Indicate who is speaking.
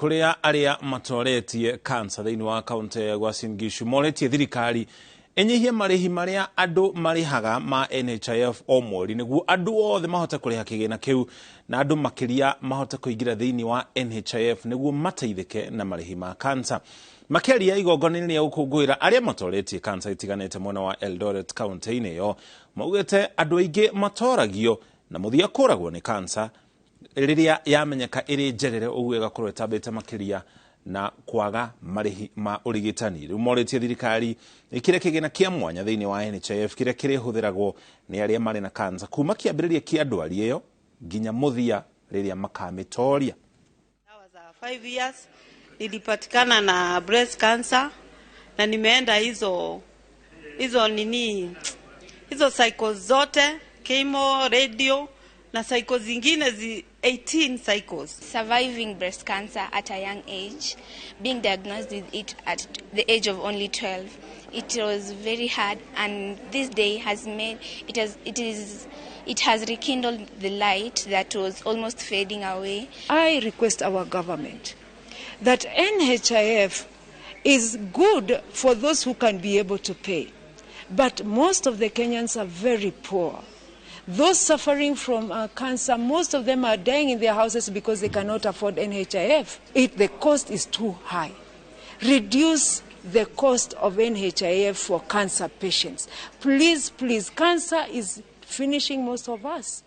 Speaker 1: Kũrĩa arĩa matoretie kansa thĩinĩ wa kaunti ya Uasin Gishu moretie thirikari ĩnyihie marĩhi marĩa andũ marĩhaga ma NHIF o mweri nĩguo andũ othe mahote kũrĩha kĩgĩna kĩu na andũ makĩria mahote kũingĩra thĩinĩ wa NHIF nĩguo mateithĩke na marĩhi ma kansa. Makĩaria igongona-inĩ rĩa gũkũngũĩra arĩa matoretie kansa itiganĩte mwena wa Eldoret kaunti-inĩ ĩyo, maugĩte andũ aingĩ matoragio na mũthia kũragwo nĩ kansa rĩrĩa yamenyeka ĩrĩ njerere, ũguo ĩgakorwo ĩtambĩte makĩria na kwaga marĩhi ma ũrigitani. Rĩu morĩtie thirikari ĩkĩre kĩgĩna kĩa mwanya thĩinĩ wa NHIF kĩrĩa kĩrĩhũthĩragwo nĩ arĩa marĩ na kansa kuma kĩambĩrĩria kĩa ndwari ĩyo nginya mũthia rĩrĩa makamĩtoria.
Speaker 2: Dawa za 5 years nilipatikana na breast cancer na nimeenda hizo hizo nini hizo cycles zote, chemo, radio na cycles zingine 18 cycles.
Speaker 3: Surviving breast cancer at a young age, being diagnosed with it at the age of only 12, it was very hard, and this day has made it has it is it has rekindled the light that was almost fading away.
Speaker 4: I request our government that NHIF is good for those who can be able to pay, but most of the Kenyans are very poor. Those suffering from cancer, most of them are dying in their houses because they cannot afford NHIF. The cost is too high. Reduce the cost of NHIF for cancer patients. Please, please, cancer is finishing most of us.